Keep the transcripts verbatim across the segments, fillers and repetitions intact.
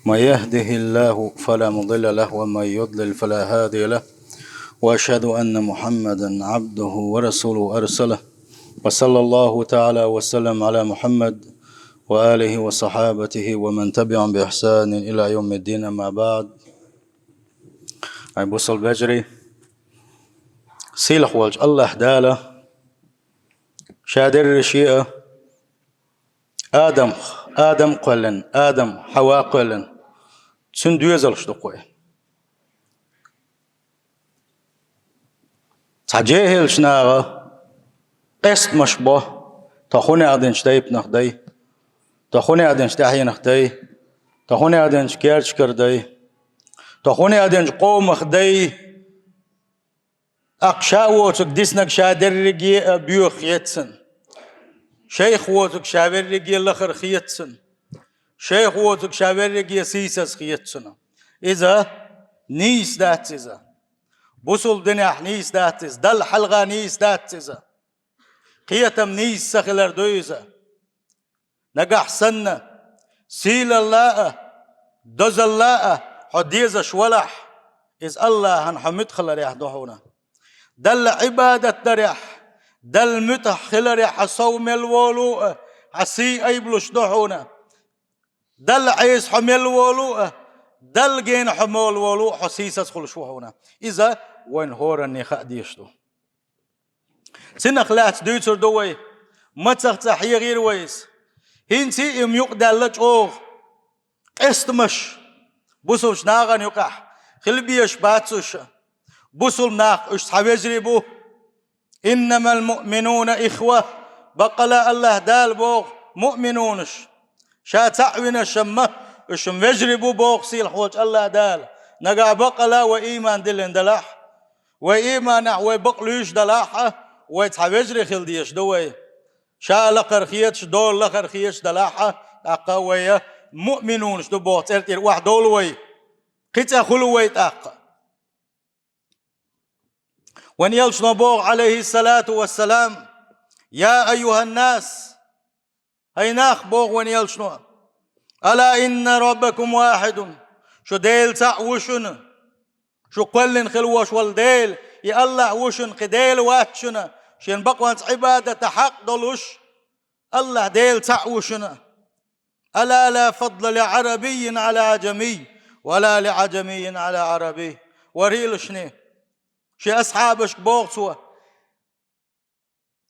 من يهده الله فلا مضل له، ومن يضلل فلا هادي له، وأشهد أن محمدا عبده ورسوله أرسله، وصلى الله تعالى وسلم على محمد وآله وصحابته ومن تبعهم بإحسان إلى يوم الدين، أما بعد. Ай, бусалба вежарий, сийлахь волчу АллахӀ Дала Ша дерриш а Адам, Адам кхоьллина, Адам Хьава кхоьллина, цуьнан доьзалш ду-кх вай. Цхьа жехӀилчу наха къестамаш бо, тхо хӀунех динчу тайпанах дай, тхо хӀунех динчу тӀаьхьенах дай, тхо хӀунех динчу керташкара дай, тхо хӀунех динчу къомах дай. ТӀаккха ша воцург диснарг ша дерриге а боьха хета цунна. Шайх воцург ша верриге а лахара хета цунна. Шайх воцург ша верриге а сийсаза хета цунна. Иза нийса дац иза. Бусалба динехь нийса дац иза. Далла хьалха нийса дац иза. Кхетам нийса ца хилар ду иза. Нагахь санна, сийлалла а, дозалла а хьо дезаш валахь, иза АллахӀан хьо муьтӀахь хиларехь ду хьуна. Далла Ӏибадат дарехь, Далла муьтӀахь хиларехь хьан сов мел волу а, хьан сий айбалуш ду хьуна. Далла Ӏеса хьо мел волу а, Далла гена хьо мел волу а хьо сийсаза хуьлуш ву хьуна. Иза вайн хӀоранне хаа дезаш ду. Цунах лаьцна дуьйцур ду вай, мацах цӀа хьехийра вай иза. ХӀинца а и юкъадаьлла чӀогӀа къестамаш бусалбачу нахана юкъахь хила безаш бац уьш. Бусалба нах уьш цхьа вежарий бу. «Иннамал муъминуна ихва», баккъала АллахӀ Дала боху муъминунаш. Ша цхьаъ винарш-м уьш вежарий бу боху сийлахь волчу АллахӀ Дала. Нагахь баккъала вай ийман диллина делахь, вай ийманехь вай бакъ луьйш делахь а, вай цхьа вежарий хила дезаш ду вай. Ша лакхара хеташ, дола лахара хеташ делахь а, тӀаккха вай муъминунаш ду боху цӀера тӀера охьадовлу вай. Кхин цӀа хуьлу вай тӀаккха. Вайн элчано боху, Ӏалайхиссалату вассалам: «Я айюханнас», хӀай нах, боху вайн элчано, «ала инна раббакум вахидун», шу Дела цхьаъ ву шуна. Шу кхоьллина хила вош волу Дела, и АллахӀ ву шуна, кхин Дела вац шуна, шен бакъонца Ӏибадата хьакъ долуш АллахӀ Дела цхьаъ ву шуна. «Ала ла фадла ли Ӏарабиййин Ӏала Ӏажамий, ва ла ли Ӏажамиййин Ӏала Ӏарабий». ВархӀийлашний, шен асхьабашка боху цо: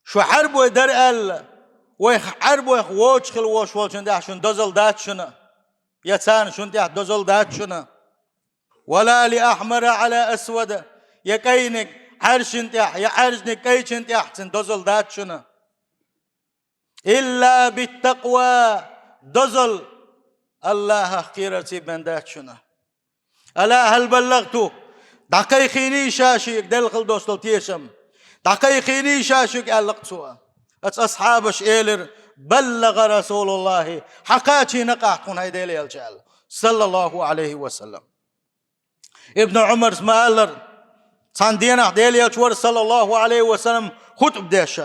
«Шу Ӏаьрбой дара аьлла, вайх Ӏаьрбойх воцуш хила вош волчун тӀехь шуна дозалла дац шуна, я царна шуна тӀехь дозалла дац шуна. Ва ла ли ахьмара Ӏала асвада, я кӀайниг Ӏаьршина тӀехь, я Ӏаьржниг кӀайчина тӀехь цуьнан дозалла дац шуна. Илла биттакъва, дозалла АллахӀах кхерарца бен дац шуна». Ала хьал баллахту, дӀакхайкхийний ша шуьга, делла хила долуш долу тешам, дӀакхайкхийний ша шуьга, аьлла-кх цо. Оцу асхьабаша элира: «БаллагӀа РасулуллахӀи, хьан кхачийна-кх ахь тхуна, хӀай Делан элча», аьлла, саллаллаху Ӏалайхи ва саллам. Ибн Ӏумарс ма-аллара, цхьана денахь Делан элча вара, саллаллаху Ӏалайхи ва саллам, хутӀба деш.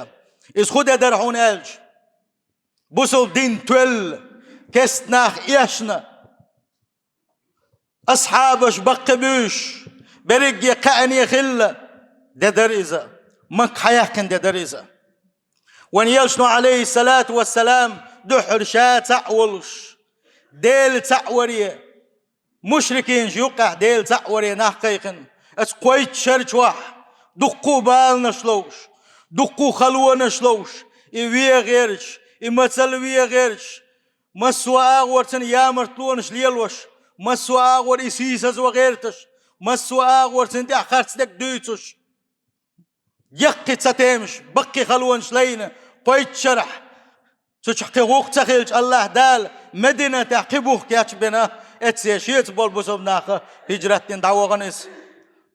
Иза хӀун де дара хьуна аьлча, бусалба дин тоьлла, кеста нах эшна, асхьабаш баккхий буьйш, берриге кхаъне хилла де дара иза, Макка хьаяьккхина де дара иза. Вайн элчано, Ӏалайхиссалату вассалам, дуьххьара ша цхьаъ волуш, Дела цхьаъ варе, мушрикинаш юккъехь Дела цхьаъ варе нах кхайкхина, оцу кхойтта шар чохь дуккха а баланаш ловш, дуккха а халонаш ловш, и вен гӀерташ, и мацалла вен гӀерташ, массо а агӀор цуьнан ямартлонаш лелош, массо а агӀор и сийсазван гӀерташ, массо а агӀор цуьнан тӀехь харц дерг дуьйцуш, яккхий цатемаш, баккхий халонаш лайна, кхойтта шарахь, цу чохь кхин гӀуллакх ца хилча, АллахӀ Дала Мединатехь кхин бух кечбина, эццахь шеца болу бусалба нах хӀижрат дина дӀавахана иза.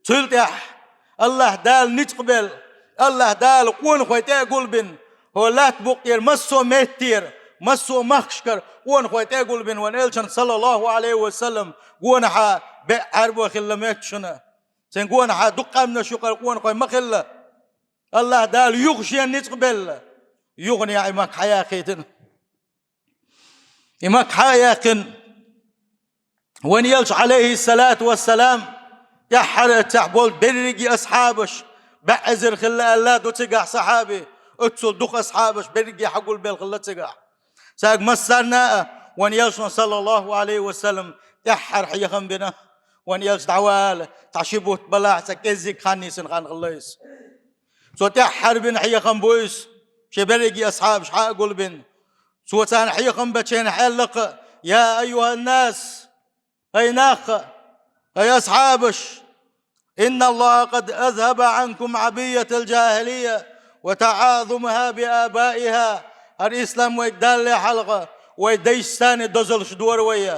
Цул тӀаьхьа АллахӀ Дала ницкъ белла, АллахӀ Дала къонахой тӀе а гулбина, хӀокху лаьтта букъ тӀера массо а меттера, массо а махкашкара къонахой тӀе а гулбина вайн элчанна, саллаллаху Ӏалайхи ва саллам, гонахьа беа Ӏаьрбой хилла моьтту шуна. Цуьнан гонахьа дукха къаьмнаш юкъара къонахой ма хилла. АллахӀ Дала юха шена ницкъ белла. Юханехь и Макка хьаяьккхийтина. И Макка хьа а яьккхина, Вайн Элча, Ӏалайхи ссалату вассалам, тӀаьххьара цхьаъ болу берриге асхьабаш, бӀе эзар хилла аьлла ду цигахь сахьаби, оццул дукха асхьабаш берриге хьагулбелла хилла цигахь. Цаьрга массарна а вайн Элчано, саллаллаху Ӏалайхи ва саллам, тӀаьххьара хьехам бина, вайн Элча дӀавала, цхьа ши бутт балахь, цхьа кӀеззиг хан йисина хан хилла иза. Цо тӀаьххьара бина хьехам бу иза, шен берриге асхьабаш хьа а гулбина. Цо царна хьехам бечу хенахь аьлла-кх: «Я айюханнас, хӀай нах, хӀай асхьабаш, инналлаха къад азхӀаба Ӏанкум Ӏабийятал жахӀилия ва тагӀазумаха биабаиха». ХӀара ислам вайга далале хьалха, вай дайшца дозаллаш дора вай.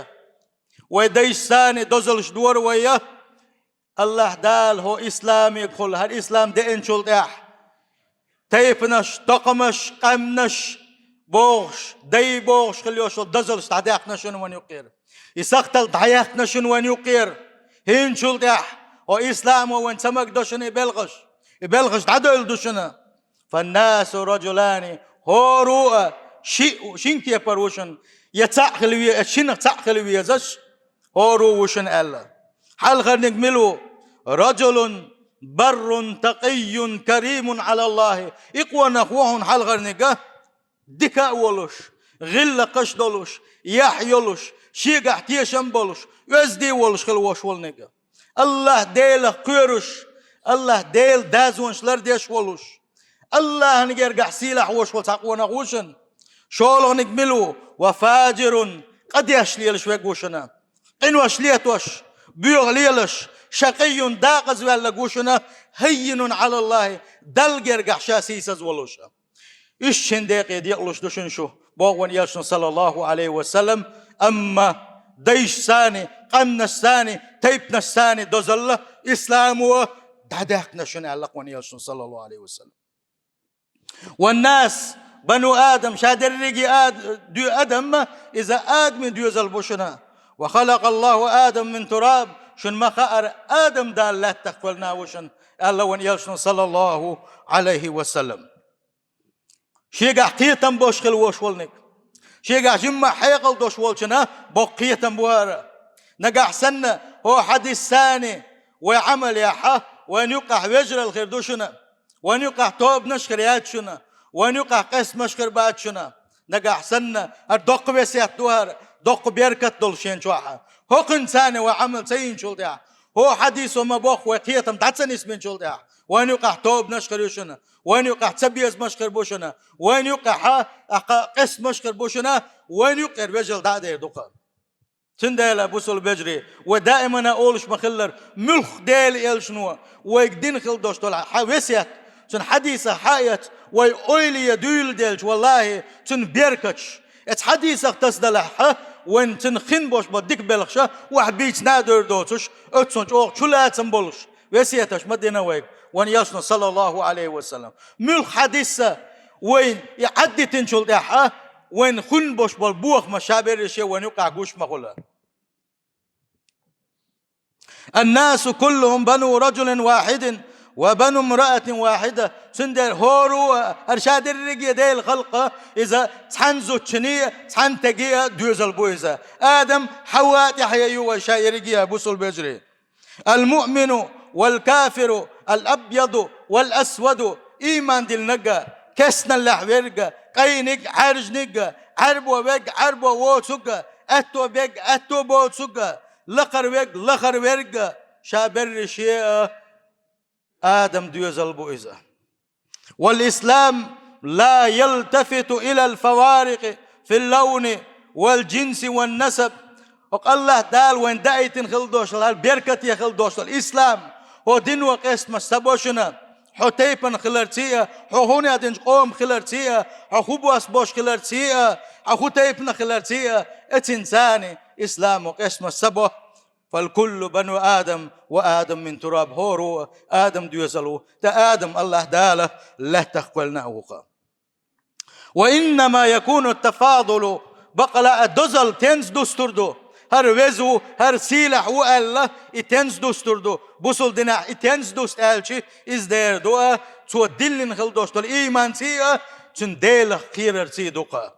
Вай дайшца дозаллаш дора вай. АллахӀ Дала хӀокху исламегахула, хӀара ислам деанчул тӀаьхьа тайпанаш, токхамаш, къаьмнаш бохуш, дай бохуш хила йолуш йолу дозаллаш дӀадаьккхина шуна вайна юккъера. И сахталла дӀаяьккхина шуна вайна юккъера. ХӀинцачул тӀаьхьа хӀокху исламо вайна ца магадо шуна и белхаш. И белхаш дӀадевлла ду шуна. Фаннасу раджулани, хӀора а ши-, шина кепара ву шуна, я цхьаъ хила ве-, я шинах цхьаъ хила везаш, хӀора ву шуна аьлла. Хьалхарниг мила ву? Раджулун баррун такъийюн каримун Ӏалаллахи. И къонах ву хьуна хьалхарниг, дика а волуш, гӀиллакхаш а долуш, яхь йолуш, шегахь тешам а болуш, оьзда а волуш хила вош волниг. АллахӀ Делах кхоьруш, АллахӀ Делан дозанаш лардеш волуш, АллахӀан гергахь сийлахь вош волу цхьа къонах ву шуна. ШолгӀаниг мила ву? Ва фаджирун, къа деш лелаш верг ву шуна. Къинош летош, боьха лелаш, шакъийюн, декъаза ваьлларг ву шуна, хӀаййинун Ӏалаллахи, Далла гергахь ша сийсаз волуш. Иштта шина декъе декъалуш ду шуна шу, боху вайн Элчано, саллаллаху Ӏалайхи ва саллам, амма дайшца, къаьмнашца, тайпанашца дозалла исламо дӀадаьккхина шуна аьлла вайн Элчано, саллаллаху Ӏалайхи ва саллам. Ваннас, бану Адам, ша дерриге ад-, дуьйцу адам, иза Адаман доьзал бу шуна. Ва халакъаллаху Адама мин тураб, шуна ма-хаъара, Адам Дала лаьттах кхоьллина ву шуна, аьлла вайн Элчано, саллаллаху Ӏалайхи ва саллам. Шегахь кхетам болуш хила вош волниг. Шегахь жимма хьекъал долуш волчунна боккха кхетам бу хӀара. Нагахь санна хӀокху хьадисца вай Ӏамал яхь, вайна юккъехь вежаралла хир ду шуна, вайна юккъехь тобанаш хир яц шуна, вайна юккъехь къестамаш хир бац шуна. Нагахь санна, хӀара доккха весет ду хӀара, доккха беркат долуш шен чохь. ХӀокхуьнца вай Ӏамал ца йинчул тӀаьхьа, хӀокху хьадисо ма-бохху вай кхетам дӀа ца нисбинчул тӀаьхьа, вайна юккъехь тобанаш хир ю шуна, вайна юккъехь цабезамаш хир бу шуна, вайна юккъехь, а, къа-, къестамаш хир бу шуна, вайна юккъера вежаралла дӀа а дер ду-кх. Цундела, бусалба вежарий, вай даимана олуш ма-хиллара, муьлхха Делан Элчано вайга дина хила долуш долу хьан весет, цуьнан хьадисах хьаэца, вай ойла е дуьйладелча, валлахӀи, цуьнан беркаташ, эцу хьадисах тасадалахь, вайна цуьнан хин болуш болу дика белхаш, охьабийцина а дер доцуш, оццул чӀогӀа чулацам болуш весеташ ма дина вайга вайн Элчано, саллаллаху Ӏалайхи ва саллам. Муьлхха хьадисца вайна и Ӏаддитинчул тӀаьхьа, вайна хуьлуш болу бохамаш ша берриш а вайна юккъехь гуш ма хуьлу. Аннасу куллухум бану раджулин вахидин ва бану мраатин вахида. Цундела хӀора а, хӀара ша дерриге а Делан халкъ, иза цхьана зудчунний а, цхьана стегний а доьзал бу иза. Адам, Хьава тӀаьхье ю вай ша ерриге а, бусалба вежарий. Ал-муъмину вал-кафиру ал-абъяду вал-асваду, ийман диллинарг а, кестналлехь верг а, къайниг а, Ӏаьржаниг а, Ӏаьрбо верг а, Ӏаьрбо воцург а, аьтто берг а, аьтто боцург а, лакхара верг а, лахара верг а, ша берриш а, Адам доьзал бу иза. Вал-ислам ла ялтафиту илал фаварикъи фил лавни вал джинси ван насаб. ХӀокху АллахӀ Дала вайна даийтина хила долуш долу, хӀара беркате хила долуш долу ислам, хӀокху дино къестамаш ца бо шуна, хьо тайпана хиларций а, хьо хӀун яздинчу къомах хиларций а, хьо хӀун бос болуш хиларций а, хьо хӀун тайпана хиларций а, эцинца исламо къестамаш ца бо. Фал куллу бану Адам ва Адам мин тураб, хӀора а Адам доьзал ву, тӀаккха Адам АллахӀ Дала лаьттах кхоьллина а ву-кх. Ва иннама якуну тафадулу, бакъалла а дозалла тенца дустур ду, хӀара веза ву, хӀара сийлахь ву аьлла, и тенца дустур ду, бусалба динехь и тенца дуста аьлча, иза дера ду а, цо диллина хила долуш долу ийманций а, цуьнан Делах кхерарций ду-кх.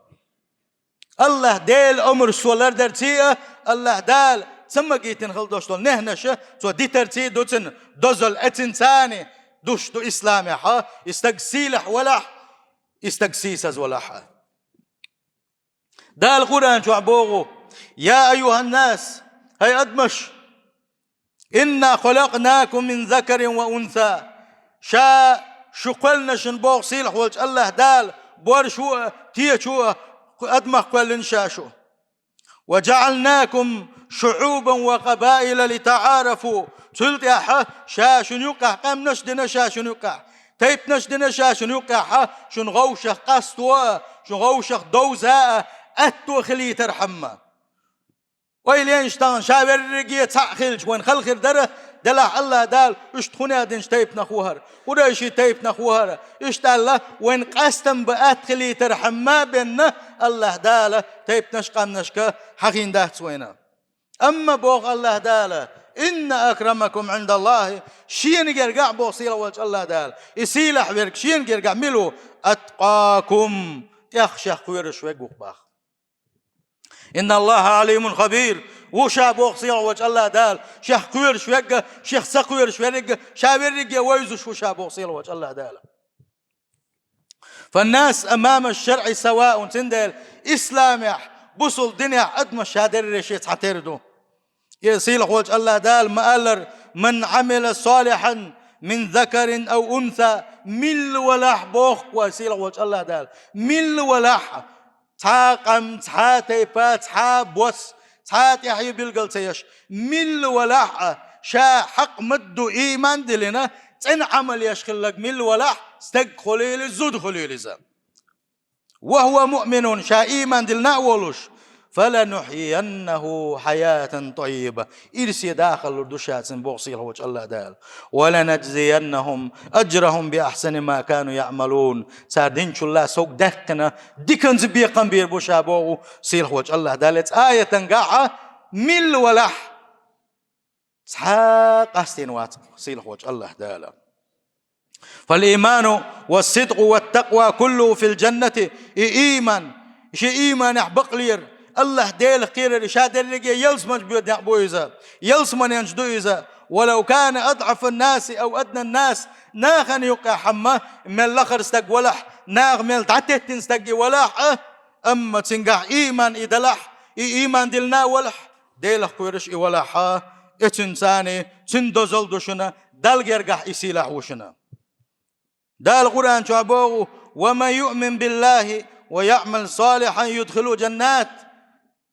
АллахӀ Делан омраш цо лардарций а, АллахӀ Дала ца магийтина хила долуш долу нехнаш цо дитарций ду цуьнан дозалла, эцинца а душ ду исламехь, и стаг сийлахь валахь, и стаг сийсаз валахь. Дала Къуръан чохь боху: «Я айюханнас, хӀай адамаш, инна халакънакум мин закарин ва унса». Ша шу кхоьллина шуна боху сийлахь волчу АллахӀ Дала, боршу а, течу а адамах кхоьллина ша шу. «Ва жаӀалнакум шуӀубан ва къабаила литаӀарафу». Цул тӀаьхьа ша шуна юккъехь къаьмнаш а дина ша шуна юккъехь, тайпанаш а дина ша шуна юккъехь, шуна гӀовшах къасто а, шуна гӀовшах довза а аьтто хилийтархьама. Ойла еш тахана, ша верриге цхьаъ хилча, вайн хала хир дара, делахь АллахӀ Дала уьш тхуна а динчу тайпанах ву хӀара, къурайши тайпанах ву хӀара. Иштта аьлла, вайн къастам бан атта хилийтархьама бен АллахӀ Дала тайпанаш а къаьмнашка хьахийна дац вайна. Амма боху АллахӀ Дала: «Инна акрамакум Ӏиндаллахи», шена гергахь боху сийлахь волчу АллахӀ Дала, и сийлахь верг шена гергахь мила ву? «Аткъакум», тӀех шех кхоьруш верг ву-кх боху. «Инна Аллаха Ӏалимун хабир», ву ша боху сийлахь волчу АллахӀ Дала, шех кхоьруш верг а, шех ца кхоьруш верг а, ша верриге вевзаш ву ша боху сийлахь волчу АллахӀ Дала. «Фаннас амама шарӀи саваун», цундела исламехь, бусул динехь адамаш ша дерриге шеца цхьатерра ду. И сийлахь волчу АллахӀ Дала ма-аллара: «Ман Ӏамила салихьан мин закарин ав унса», милла валахь боху-кх вай сийлахь волчу АллахӀ Дала. Милла валахь, цхьа а къам, цхьа а тайпа, цхьа а бос, цхьа а тӀаьхье билгал ца еш, милла валахь а, ша хьакъ ма-дду ийман диллина, цӀена Ӏамал еш хилларг милла валахь, стаг хуьлийла, зуда хуьлийла иза. «Ва хӀува муъминун», ша ийман диллина а волуш, «фаланухьйияннаху хьаятан тӀаййиба», ирсе дахалур ду ша цунна боху сийлахь волчу АллахӀ Дала. «Ва ланажзияннахум ажрахум би ахьсани ма кану яъмалун». Цара динчул а сов даьккхина, диканца бекхам бийр бу ша боху сийлахь волчу АллахӀ Дала. Цу аятангахь а милла валахь, цхьа а къастийна вац сийлахь волчу АллахӀ Дала. «Фал-ийману вас-сидкъу ват-такъва куллуху фил-жаннати». И ийман, шен ийманехь бакълера, АллахӀ Делах кхерар, ша дерриге ялсаманчу боьдехь бу иза, ялсаманенчу ду иза. «Ва лав кана адӀафан-наси ав аднан-нас», нахана юккъехь хьамма мел лахара стаг валахь, наха мел дӀатеттина стаг и валахь а, амма цуьнгахь ийман и далахь, и ийман диллина а валахь, Делах кхоьруш и валахь а, эцуьнца цуьнан дозалла ду шуна, Далла гергахь и сийлахь ву шуна. Дала Къуръан чохь боху: «Ва ман юъмин биллахи ва яъмал салихьан юдхилу жаннат».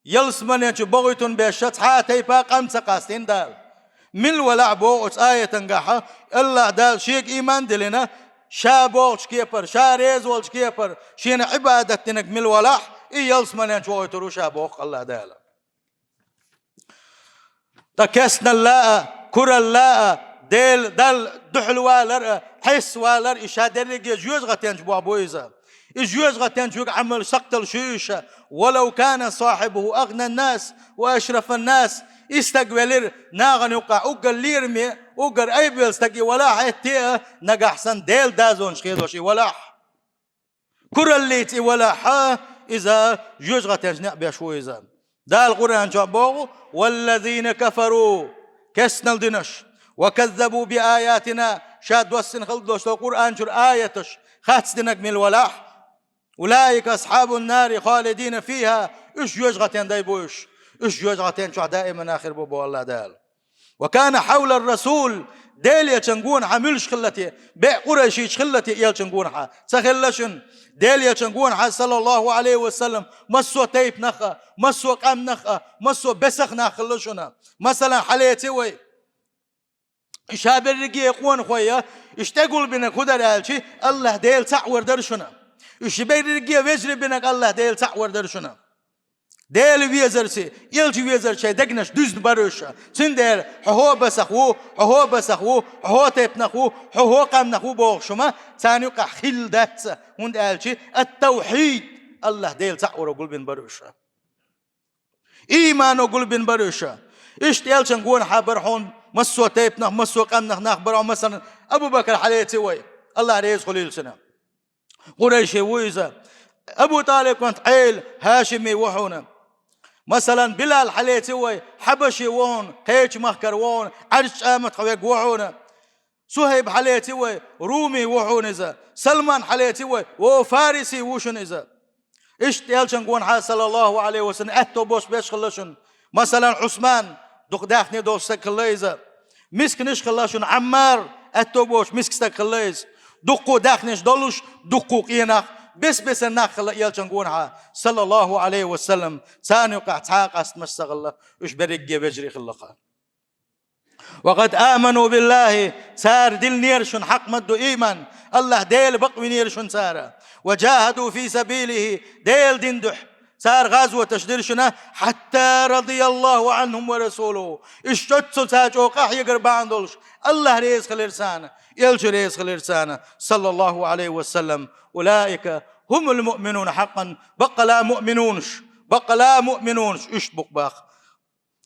Ялсамане чу бохуьйтун беш цхьа а тайпа къам ца къастийна Дала. Милла валахь боху оцу аятангахь, АллахӀ Дала шега ийман диллина, ша бохучу кепара, ша реза волчу кепара, шена Ӏибадат динарг милла валахь, и ялсамане чу вохуьйтур ву ша боху АллахӀ Дала. Ткъа кестналла а, куралла а, Дела, Далла дуьхьал валар а, хьеставалар а, и ша дерриге жоьжахатенчу бохь бу иза. И жоьжахатенчу вига Ӏамал сакхталла шу иша, «ва лав кана сахьибуху агӀнан-нас ва ашрафан-нас», и стаг велира нахана юккъахь уггар лераме, уггар айбавелла стаг и валахь хӀетте а, нагахь санна Делан дозанаш хедош и валахь. Кураллица и валахь а, иза жоьжахатенчу некъ беш ву иза. Дала Къуръан чохь боху: «Валлазина кафару», кестнал динарш, «ва каззабу би аятина», ша доссина хала долуш долу Къуръан чуьра аяташ хацдинарг милла валахь, «улаика асхьабун-нари халидина фиха», уьш жоьжахатен дай бу уьш. Уьш жоьжахатен чохь даимана хир бу боху АллахӀ Дала. «Ва кана хьавла ар-расул», Делан элчан гонахьа муьлш хилла те, беа къурайшича хилла те элчан гонахьа? Ца хилла шуна. Делан элчан гонахьа, саллаллаху Ӏалайхи ва саллам, массо а тайпанах а, массо а къаьмнах а, массо а бесах нах хилла шуна. Масалан, хьалеце вай. Ша берриге къонахой а, уьш тӀегулбинарг хӀун дара аьлча, АллахӀ Дела цхьаъ вар дара шуна. Уьш берриге вежарий бинарг АллахӀ Дела цхьаъ вар дара шуна. Дела везарций, элча везарций шайн дегнаш дуьзна бара уьш. Цундела хьо хӀо а басах ву, хьо хӀо а басах ву, хьо хӀо а тайпанах ву, хьо хӀо а къаьмнах ву бохуш хӀума царна юкъахь хилла дац, хӀунда аьлча ат-тавхьид, АллахӀ Дела цхьаъ варо гулбина бара уьш. Иймано гулбина бара уьш. Иштта элчан гонахьа бара хьуна массо а тайпанах, массо а къаьмнах нах бара хьуна, масалан, Абу Бакр хьалеце вай, АллахӀ реза хуьлийла цунна. Къурайши ву иза. Абу ТӀалиб кӀант Ӏела хьашими ву хьуна. Масалан, Билал хьалеце вай, хьабаши ву хьуна, кхечу махкара ву хьуна, Ӏаьржачу чӀамах вег ву хьуна. Сухьайб хьалеце вай, руми ву хьуна иза. Салман хьалеце вай, о, фариси ву шуна иза. Иштта элчан гонахьа, саллаллаху Ӏалайхи ва саллам, аьтто болуш берш хилла шуна. Масалан, Ӏусман, дукха даьхни долуш стаг хилла иза. Мисканаш хилла шуна, Ӏаммар, аьтто болуш миска стаг хилла иза. Дуккха даьхнеш долуш, дуккха къинах, бес-бесара нах хилла элчан гонахьа, саллаллаху Ӏалайхи ва саллам, царна юкъахь цхьа а къастамаш ца хилла, уьш берриге вежарий хилла-кх. «Ва къад аману биллахи», цара диллинера шуна хьакъ ма-дду ийман, АллахӀ Дела бакъвинера шуна цара. «Ва жахаду фи сабилихи», Делан дин дуьхьа цара гӀазоташ дира шуна, «хьатта радияллаху Ӏанхум ва расулуху». Уьш чӀоццул цара чӀогӀа къахьегар бахьана долуш, АллахӀ реза хилира царна, элча реза хилира царна, саллаллаху Ӏалайхи ва саллам. «Улаика хумул муъминуна хьакъан», баккъала муъминунаш, баккъала муъминунаш, уьш бу-кх боху.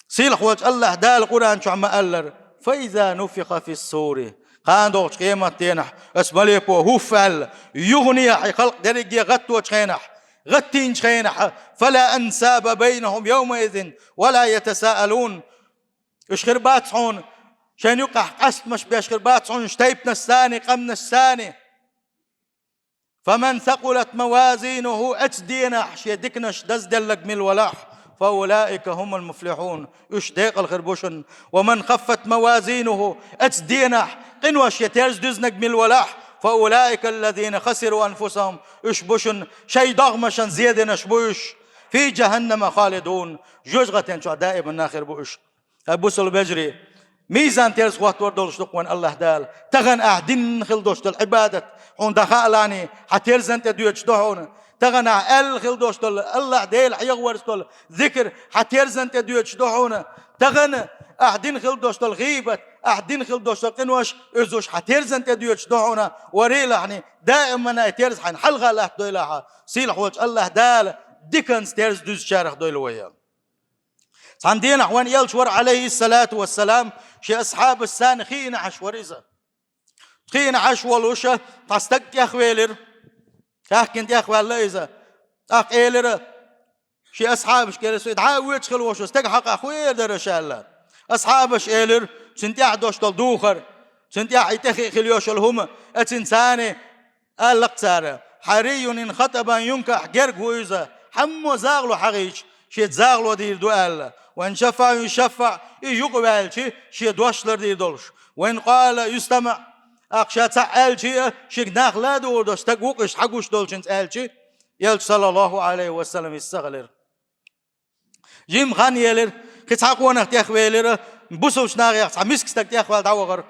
Сийлахь волчу АллахӀ Дала Къуръан чохь ма-аллара: «Фа иза нуфиха фис-сури». Кхана догӀучу къематденахь оцу малико хӀуфф аьлла, юханехьа и халкъ дерриге гӀатточу хенахь, гӀаттийначу хенахь, «фала ансаба байнахум йовмаизин вала ятасаалун». Уьш хир бац хьуна, шайна юкъахь къастамаш беш хир бац хьуна уьш тайпанашца а, къаьмнашца а. «Фаман сакъулат мавазинуху», оцу денахь шен диканаш дазделларг мила валахь, «фа улаика хумул муфлихун», уьш декъала хир бу шуна. «Ва ман хаффат мавазинуху», оцу денахь къинош шен терза дуьзнарг мила валахь, «фа улаика аллазина хасиру анфусахум», уьш бу шуна шайн догӀмашна зеделларш бу уьш, «фи жаханнама халидун», жоьжахатин чохь даиманна хир бу уьш. Хьай бусалба вежарий, мизан терза хӀоттор долуш ду-кх вайн АллахӀ Дала. Тахана ахь дина хила долуш долу Ӏибадат хьуна дӀахаалахь, хьан терзан тӀе доьдуш ду хьуна. Тахана ахь аьлла хила долуш долу, АллахӀ Дела хьехаварца долу зикр хьан терзан тӀе доьдуш ду хьуна. Тахана ахь дина хила долуш долу гӀийбат, ахь дина хила долуш долу къинош, уьш хьан терзан тӀе доьдуш ду хьуна. Варийлахь, даиманна и терза хьайна хьалха латтадойла ахь, сийлахь волчу АллахӀ Дала диканца терза дуьзначарах дойла вай. Цхьана дийнахь вайн элча вара, Ӏалайхиссалату вассалам, шен асхьабашца хиъна Ӏаш вара иза. Хиъна Ӏаш волуш, цхьа стаг тӀехвелира. Хаьхкина тӀехваьлла иза. ТӀаккха элира, шен асхьабашка элира: «Со и дӀа а воьдуш хила волуш стаг хьакъехь хӀун эр дара аш?» — аьлла. Асхьабаша элира цуьнан тӀехь долуш долу духар, цуьнан тӀехь и тӀехиъ хила йолуш йолу хӀума, а цуьнан царна Аьлла-кх цара: «Хьарийюн ин хатӀаба ан юнкахь», герга ву иза, хьаммо загӀало хьахийча, шеца загӀало дийр ду аьлла. «Ва ин шаффаӀа ан юшаффаӀ», и юкъаваьлча, шен дош лардийр долуш. «Ва ин къала юстамаӀ», тӀаккха ша цхьаъ аьлча а, шега нах ладугӀур долуш стаг ву-кх иштта хьагуш долчуьнца аьлча, элча, саллаллаху Ӏалайхи ва саллам, иза ца хилира. Жимма хан елира, кхин цхьа къонах тӀехвелира, бусалба нахех цхьа миска стаг тӀехваьлла дӀавахара.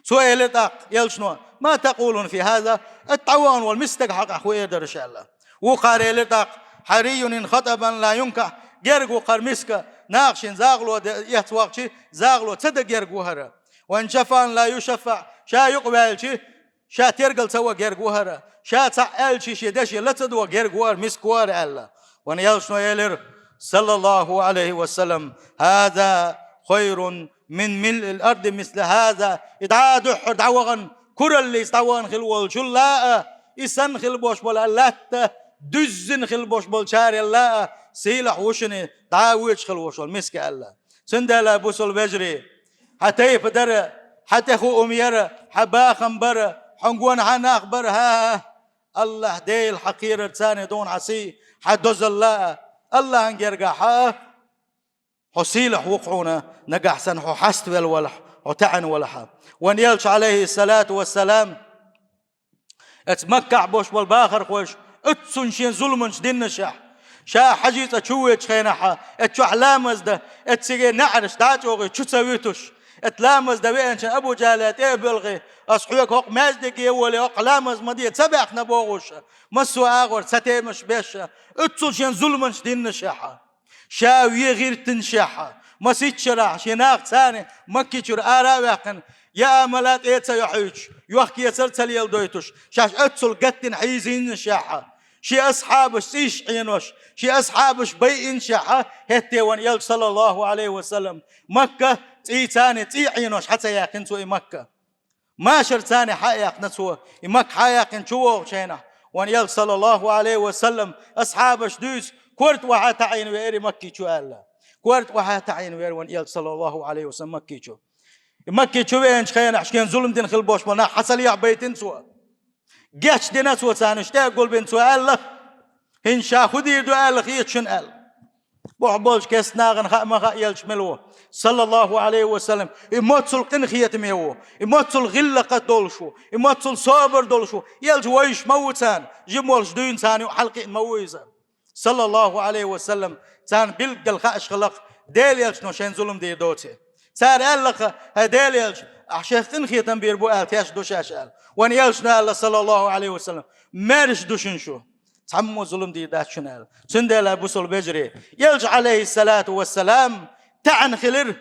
Цо элира тӀаккха элчано: «Ма такъулуна фи хаза?» Ат дӀавахана волу миска стаг хьакъехь хӀун эр дара аш аьлла. Вукхара элира тӀаккха: «Хьарийюн ин хатӀаба ан ла юнкахь», герга ву хӀара миска, наха шен загӀало де-, эцна вахча, загӀало ца дан герга ву хӀара. «Ва ин шаффаӀа ан ла юшаффаӀ», ша юкъаваьлча, ша тергал ца ван герга ву хӀара, ша цхьаъ аьлча, шен дешан ла ца догӀу герга ву хӀара, миска ву хӀара аьлла. Вайн элчано элира, саллаллаху Ӏалайхи ва саллам: «Хаза хайрун мин милъил арди мисла хаза». И дӀа а дуьххьара дӀавахана, кураллица дӀавахана хила волчул а, и санна хила болуш болу латта дуьззина хила болуш болчарел а, сийлахь ву шуна и дӀа а воьдуш хила волуш волу миска аьлла. Цундела, бусалба вежарий, хьан тайпа дара, хьан тӀехуум яра, хьан бахам бара, хьуна гонахьа нах бара, хӀа-хӀа, АллахӀ Дела хьан кхерар царна догӀу хьан сий, хьан дозалла а, АллахӀан гергахь а, хьо сийлахь ву-кх хьуна, нагахь санна хьо хьаставелла валахь, хьо таьӀна валахь. Вайн элча, Ӏалайхиссалату вассалам, Эцу Маккахь болуш болу бахархойша, оццул шен зуламаш диннашехь, ша хьажий цӀа чу воьдучу хенахь, эцу чохь ламаз дан, эцу цига неӀарш дӀа а чӀогӀий чу ца вуьтуш, эцу ламаз дан веанчу Абу ЖахӀале тӀе а боьлхий, ас хьоьга хӀокху маьждиге а волий, хӀокху ламаз ма де ца баьхна бохуш, массо а агӀор цатемаш беш, оццул шен зуламаш диннашехь. Ша вен гӀиртинашехь, масийтта шарахь шен нах царна Макки чуьра ара а ваьккхина, яа мала тӀе а ца йохьуьйтуш, йохкецар а ца леладойтуш, шаьш оццул гаттина хьийзийнашехь, шен асхьабаш цӀийш Ӏенош, шен асхьабаш байинашехь, хӀетте вайн элча, саллаллаху Ӏалайхи ва саллам, Макка цӀий царна цӀий Ӏенош хьа ца яьккхина цо и Макка. Машар царна хьа а яьккхина цо, и Макка хьа а яьккхина чу вогӀучу хенахь, вайн элча, саллаллаху Ӏалайхи ва саллам, асхьабаш дуьйцу, Корта охьа таӀийна веара и Макки чу аьлла. Корта охьа таӀийна веара вайн Элча, саллаллаху Ӏалайхи ва саллам, Макки чу. И Макки чу веанчу хенахь шена зулам дина хила болуш болу нах хьан ца лехьабайтина цо? Гечдина цо царна, уьш тӀе а гулбина цо аьлла: «ХӀинца ша хӀун дийр ду аьлла хета шуна?» аьлла. Бохь болчу кеста нахана хаа ма хаьа Элча мила ву, саллаллаху Ӏалайхи ва саллам, и моццул къинхетаме ву, и моццул гӀиллакхаш долуш ву, и моццул собар долуш ву. Элча вевзаш ма ву царна, жима волуш дуьйна царна юкъа хьалакхиъна ма ву иза, саллаллаху Ӏалайхи ва саллам. Царна билггал хаьаш хилла-кх Делан Элчано шайна зулам дийр доций. Цара аьлла-кх: «ХӀай Делан Элча, ахь шех къинхетам бийр бу аьлла тешна ду шаьш», аьлла. Вайн Элчано аьлла, саллаллаху Ӏалайхи ва саллам: «Маьрша ду шуна шу. Цхьаммо зулам дийр дац шуна», аьлла. Цундела, бусалба вежарий, Элча, Ӏалайхиссалату вассалам, таьӀна хилира,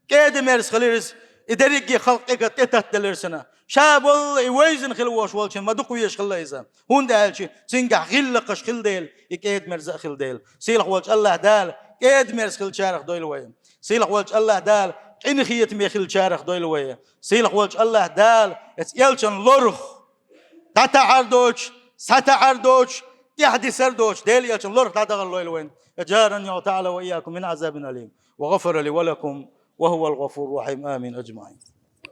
кӀеда-мерза хилира иза, и дерриге халкъ кӀега тӀетаттаделира цунна. Ша болу и вевзина хила волуш волчун ма дукха везаш хилла иза, хӀунда аьлча цуьнгахь гӀиллакхаш хилла дела, и кӀеда-мерза а хилла дела. Сийлахь волчу АллахӀ Дала кӀеда-мерза хиллачарах дойла вай. Сийлахь волчу АллахӀ Дала къинхетаме хиллачарах дойла вай. Сийлахь волчу АллахӀ Дала эцу Элчан лорах дӀатаӀар доцуш, схьатаӀар доцуш, тӀаьхьадисар доцуш, Делан Элчан лорах дӀадахар лойла вайна. أجارني الله تعالى وإياكم من عذاب أليم، وغفر لي ولكم، وهو الغفور الرحيم. آمين أجمعين.